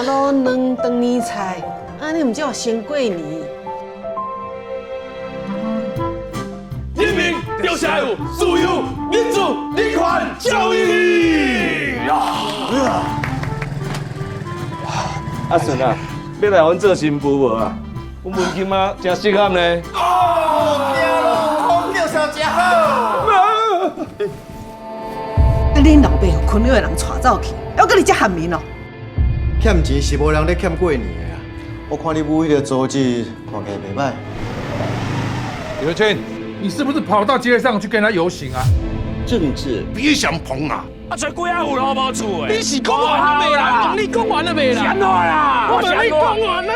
滷卵長年菜，按呢毋才有先過年。人民就是愛有自由、民主、人權、教育。阿順啊，欲來予阮做新婦無啊？阮文金仔誠適合呢。哦，驚咯，風叫聲誠好。啊，恁老爸予昆玉的人帶走去，猶閣佇遮喊面哦。欠錢是無人咧欠過年的啊！我看你母彼个組織看起來袂䆀。劉慶，你是不是跑到街上去跟他遊行啊？政治別想捧啊！啊，揣幾仔有路無厝的？你是講完了未啦？我問你講完了未啦？安怎啦？我問你講完了